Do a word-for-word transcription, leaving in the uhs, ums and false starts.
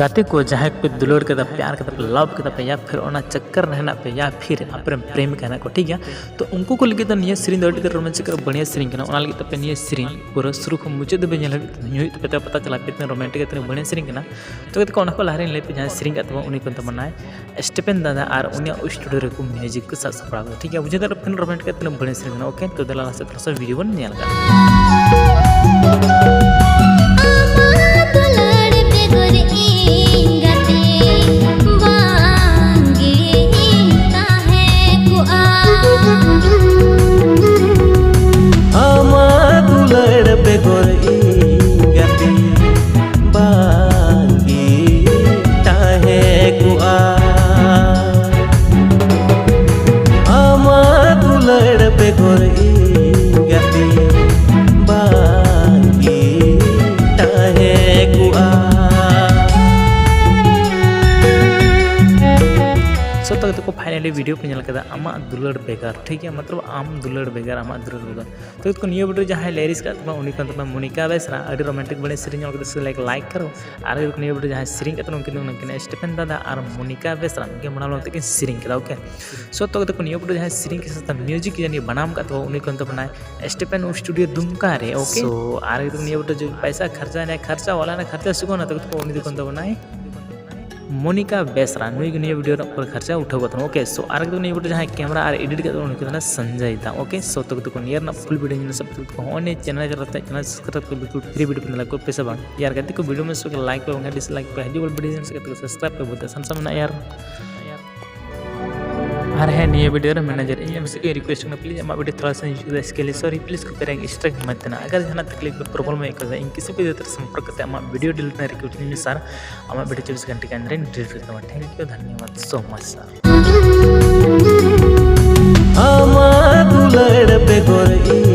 ᱜᱟᱛᱮ ᱠᱚ, ᱡᱟᱦᱟᱸᱭ ᱠᱚᱯᱮ ᱫᱩᱞᱟᱹᱲ ᱠᱟᱫᱟ, ᱯᱮᱭᱟᱨ ᱠᱟᱫᱟ ᱯᱮ, ᱞᱟᱵᱷ ᱠᱟᱫᱟ ᱯᱮ, ᱭᱟ ᱯᱷᱤᱨ ᱚᱱᱟ ᱪᱟᱠᱠᱟᱨ ᱨᱮ ᱦᱮᱱᱟᱜ ᱯᱮ, ᱭᱟ ᱯᱷᱤᱨ ᱟᱯᱮᱨᱮᱱ ᱯᱨᱮᱢᱤᱠᱟ ᱦᱮᱱᱟᱜ ᱠᱚ, ᱴᱷᱤᱠ ᱜᱮᱭᱟ? ᱛᱚ ᱩᱱᱠᱩ ᱠᱚ ᱞᱟᱹᱜᱤᱫ ᱫᱚ ᱱᱤᱭᱟᱹ ᱥᱮᱨᱮᱧ ᱫᱚ ᱟᱹᱰᱤ ᱩᱛᱟᱹᱨ ᱨᱳᱢᱟᱱᱪᱚᱠᱚᱨ ᱵᱟᱹᱲᱤᱭᱟ ᱥᱮᱨᱮᱧ ᱠᱟᱱᱟ᱾ ᱚᱱᱟ ᱞᱟᱹᱜᱤᱫ ᱛᱟᱯᱮ ᱱᱤᱭᱟᱹ ᱥᱮᱨᱮᱧ ᱯᱩᱨᱟᱹ ᱥᱩᱨᱩ ᱠᱷᱚᱱ ᱢᱩᱪᱟᱹᱫ ᱫᱷᱟᱹᱵᱤᱡ ᱧᱮᱞ ᱦᱩᱭᱩᱜ ᱛᱟᱯᱮ, ᱛᱚᱵᱮ ᱯᱟᱛᱟ ᱪᱟᱞᱟᱜ ᱯᱮ ᱛᱤᱱᱟᱹᱜ ᱨᱳᱢᱟᱱᱴᱤᱠ ᱟᱨ ᱛᱤᱱᱟᱹᱜ ᱵᱟᱹᱲᱤᱭᱟ ᱥᱮᱨᱮᱧ ᱠᱟᱱᱟ᱾ ᱛᱚ ᱜᱟᱛᱮ ᱠᱚ, ᱚᱱᱟ ᱠᱚ ᱞᱟᱦᱟ ᱨᱮᱧ ᱞᱟᱹᱭ ᱯᱮ, ᱡᱟᱦᱟᱸᱭ ᱥᱮᱨᱮᱧ ᱠᱟᱫ ᱛᱟᱵᱚᱱᱟ ᱩᱱᱤ ᱠᱟᱱ ᱛᱟᱵᱚᱱᱟᱭ ᱥᱴᱤᱯᱷᱮᱱ ᱫᱟᱫᱟ ᱟᱨ ᱩᱱᱤᱭᱟᱜ ᱥᱴᱩᱰᱤᱭᱳ ᱨᱮᱠᱚ ᱢᱤᱭᱩᱡᱤᱠ ᱠᱚ ᱥᱟᱵ ᱥᱟᱯᱲᱟᱣ ᱠᱟᱫᱟ, ᱴᱷᱤᱠ ᱜᱮᱭᱟ? ᱵᱩᱡᱷᱟᱹᱣ ᱫᱟᱲᱮᱭᱟᱜ ᱠᱟᱱᱟ ᱨᱳᱢᱟᱱᱴᱤᱠ ᱟᱨ ᱛᱤᱱᱟᱹᱜ ᱵᱟᱹᱲᱤᱭᱟ ᱥᱮᱨᱮᱧ ᱠᱟᱱᱟ᱾ ᱳᱠᱮ, ᱛᱚ ᱫᱮᱞᱟ ᱞᱟᱦᱟ ᱥᱮᱫ ᱛᱷᱚᱲᱟ ᱥᱟ ᱵᱷᱤᱰᱤᱭᱳ ᱵᱚᱱ ᱧᱮᱞ ᱠᱟᱜᱼᱟ᱾ ᱟᱢᱟᱜ ᱫᱩᱞᱟᱹᱲ ᱵᱮᱜᱚᱨ ᱤᱧ ᱜᱟᱛᱮ ᱵᱟᱝᱜᱮ ᱛᱟᱦᱮᱸ ᱠᱚᱜᱼᱟ᱾ ᱟᱢᱟᱜ ᱫᱩᱞᱟᱹᱲ ᱵᱮᱜᱚᱨ ᱤᱧ ᱜᱟᱛᱮ ᱵᱟᱝᱜᱮ ᱛᱟᱦᱮᱸ ᱠᱚᱜᱼᱟ᱾ ᱟᱢᱟᱜ ᱫᱩᱞᱟᱹᱲ ᱵᱮᱜᱚᱨ ᱤᱧ ᱜᱟᱛᱮ ᱵᱟᱝᱜᱮ ᱛᱟᱦᱮᱸ ᱠᱚᱜᱼᱟ᱾ ᱥᱚᱛᱚ ᱜᱟᱛᱮ ᱠᱚ, finally ᱵᱷᱤᱰᱤᱭᱳ ᱯᱮ ᱧᱮᱞ ᱠᱮᱫᱟ, ᱟᱢᱟᱜ ᱫᱩᱞᱟᱹᱲ ᱵᱮᱜᱟᱨ, ᱴᱷᱤᱠ ᱜᱮᱭᱟ? ᱢᱚᱛᱞᱚᱵ ᱟᱢ ᱫᱩᱞᱟᱹᱲ ᱵᱮᱜᱟᱨ, ᱟᱢᱟᱜ ᱫᱩᱞᱟᱹᱲ ᱵᱮᱜᱟᱨ᱾ ᱛᱚ ᱜᱟᱛᱮ ᱠᱚ, ᱱᱤᱭᱟᱹ ᱵᱷᱤᱰᱤᱭᱳ ᱨᱮ ᱡᱟᱦᱟᱸᱭ ᱞᱤᱨᱤᱠᱥ ᱠᱟᱫ ᱛᱟᱵᱚᱱᱟ ᱩᱱᱤ ᱠᱟᱱ ᱛᱟᱵᱚᱱᱟ ᱢᱳᱱᱤᱠᱟ ᱵᱮᱥᱨᱟ᱾ ᱟᱹᱰᱤ ᱨᱳᱢᱟᱱᱴᱤᱠ ᱵᱟᱹᱲᱤᱡ ᱥᱮᱨᱮᱧ ᱚᱞ ᱠᱟᱫᱟ, ᱥᱮ ᱞᱟᱭᱤᱠ, ᱞᱟᱭᱤᱠ ᱠᱟᱨᱚ᱾ ᱟᱨ ᱱᱤᱭᱟᱹ ᱵᱷᱤᱰᱤᱭᱳ ᱨᱮ ᱡᱟᱦᱟᱸᱭ ᱥᱮᱨᱮᱧ ᱠᱟᱫ ᱛᱟᱵᱚᱱᱟ ᱩᱱᱠᱤᱱ ᱫᱚ ᱩᱱᱠᱤᱱ ᱥᱴᱤᱯᱷᱮᱱ ᱫᱟᱫᱟ ᱟᱨ ᱢᱳᱱᱤᱠᱟ ᱵᱮᱥᱨᱟ, ᱩᱱᱠᱤᱱ ᱢᱟᱲᱟᱝ ᱛᱮᱠᱤᱱ ᱥᱮᱨᱮᱧ ᱠᱟᱫᱟ᱾ ᱳᱠᱮ, ᱥᱚ ᱛᱚ ᱜᱟᱛᱮ ᱠᱚ, ᱱᱤᱭᱟᱹ ᱵᱷᱤᱰᱤᱭᱳ ᱨᱮ ᱡᱟᱦᱟᱸᱭ ᱥᱮᱨᱮᱧ ᱠᱟᱫᱟ ᱥᱮ ᱢᱤᱭᱩᱡᱤᱠ ᱡᱟᱦᱟᱸᱭ ᱵᱟᱱᱟᱢ ᱠᱟᱫ ᱛᱟᱵᱚᱱᱟ ᱩᱱᱤ ᱠᱟᱱ ᱛᱟᱵᱚᱱᱟᱭ ᱥᱴᱤᱯᱷᱮᱱ ᱥᱴᱩᱰᱤᱭᱳ ᱫᱩᱢᱠᱟ ᱨᱮ᱾ ᱳᱠᱮ, ᱥᱚ ᱟᱨ ᱱᱤᱭᱟᱹ ᱵᱷᱤᱰᱤᱭᱳ ᱨᱮ ᱡᱩᱫᱤ ᱯᱚᱭᱥᱟ ᱠᱷᱚᱨᱪᱟ ᱱᱟᱭ, ᱠᱷᱚᱨᱪᱟ ᱣᱟᱞᱟ ᱱᱟᱭ, ᱠᱷᱚᱨᱪᱟ ᱥᱩᱠᱚ ᱱᱟ, ᱛᱚ ᱜᱟᱛᱮ ᱠᱚ ᱩᱱᱤ ᱫᱚ ᱠᱟᱱ ᱛᱟᱵᱚᱱᱟᱭ ᱢᱳᱱᱤᱠᱟ ᱵᱮᱥᱨᱟ, ᱱᱩᱭ ᱜᱮ ᱱᱤᱭᱟᱹ ᱵᱷᱤᱰᱤᱭᱳ ᱨᱮᱱᱟᱜ ᱯᱩᱨᱟᱹ ᱠᱷᱚᱨᱪᱟ ᱩᱴᱷᱟᱹᱣ ᱠᱟᱫ ᱛᱟᱵᱚᱱᱟ᱾ ᱳᱠᱮ, ᱥᱚ ᱟᱨ ᱜᱮ ᱱᱤᱭᱟᱹ ᱵᱷᱤᱰᱤᱭᱳ ᱡᱟᱦᱟᱸᱭ ᱠᱮᱢᱮᱨᱟ ᱟᱨ ᱮᱰᱤᱴ ᱠᱟᱫ ᱛᱟᱵᱚᱱᱟ ᱩᱱᱤ ᱠᱟᱱᱟ ᱥᱚᱧᱡᱚᱭ ᱫᱟ᱾ ᱳᱠᱮ, ᱥᱚ ᱛᱚ ᱜᱟᱛᱮ ᱠᱚ, ᱱᱤᱭᱟᱹ ᱨᱮᱱᱟᱜ ᱯᱷᱩᱞ ᱵᱷᱤᱰᱤᱭᱳ ᱧᱮᱞ ᱥᱟᱵ ᱛᱮ ᱦᱚᱸᱜᱼᱚᱭ ᱱᱤᱭᱟᱹ ᱪᱮᱱᱮᱞ ᱨᱮ ᱪᱮᱱᱮᱞ ᱥᱟᱵᱥᱠᱨᱟᱭᱤᱵ ᱠᱚ ᱵᱤᱞᱠᱩᱞ ᱯᱷᱨᱤ, ᱵᱷᱤᱰᱤᱭᱳ ᱯᱮ ᱧᱮᱞᱟ ᱠᱚ ᱯᱚᱭᱥᱟ ᱵᱟᱝ᱾ ᱭᱟᱨ ᱜᱟᱛᱮ ᱠᱚ, ᱵᱷᱤᱰᱤᱭᱳ ᱢᱚᱡᱽ ᱥᱚᱠ ᱞᱟᱭᱤᱠ ᱯᱮ, ᱵᱟᱝᱠᱷᱟᱱ ᱰᱤᱥᱞᱟᱭᱤᱠ ᱯᱮ, ᱦᱤᱡᱩᱜ ᱵᱚᱞ ᱵᱷᱤᱰᱤᱭᱳ ᱧᱮᱞ ᱥᱮᱫ ᱠᱟᱛᱮ ᱠᱚ ᱥᱟᱵᱥᱠᱨᱟᱭᱤᱵ ᱯᱮ, ᱵᱚᱞᱛᱮ ᱥᱟᱱ ᱥᱟᱢᱱᱟ ᱭᱟᱨ᱾ ᱟᱨ ᱦᱮᱸ, ᱱᱤᱭᱟᱹ ᱵᱷᱤᱰᱤᱭᱳ ᱨᱮ ᱢᱮᱱᱮᱡᱟᱨ ᱤᱧ ᱮᱢ ᱥᱮ ᱨᱤᱠᱩᱭᱮᱥᱴ ᱠᱟᱱᱟ, ᱯᱞᱤᱡ ᱟᱢᱟᱜ ᱵᱷᱤᱰᱤᱭᱳ ᱛᱷᱚᱲᱟ ᱥᱟ ᱤᱧ scale sorry, please copyright strike ᱢᱟ ᱛᱟᱦᱮᱱᱟ᱾ ᱟᱜᱟᱨ ᱡᱟᱦᱟᱱᱟᱜ ᱛᱟᱠᱞᱤᱯ ᱯᱨᱚᱵᱞᱮᱢ ᱦᱩᱭᱩᱜ ᱠᱷᱟᱱ ᱤᱧ ᱠᱤᱥᱤ ᱵᱷᱤᱰᱤᱭᱳ ᱛᱮ ᱥᱚᱢᱯᱚᱨᱠ ᱠᱟᱛᱮ ᱟᱢᱟᱜ ᱵᱷᱤᱰᱤᱭᱳ ᱰᱤᱞᱤᱴ ᱨᱮᱱᱟᱜ ᱨᱤᱠᱩᱭᱮᱥᱴ ᱤᱧ ᱢᱮ ᱥᱟᱨ, ᱟᱢᱟᱜ ᱵᱷᱤᱰᱤᱭᱳ ᱪᱚᱵᱵᱤᱥ ᱜᱷᱚᱱᱴᱟ ᱠᱮ ᱟᱱᱫᱟᱨ ᱤᱧ ᱰᱤᱞᱤᱴ ᱠᱟᱛᱟᱢᱟ᱾ Thank you, ᱫᱷᱚᱱᱭᱚᱵᱟᱫ so much sir. ᱟᱢᱟᱜ ᱫᱩᱞᱟᱹᱲ ᱵᱮᱜᱚᱨ ᱤᱧ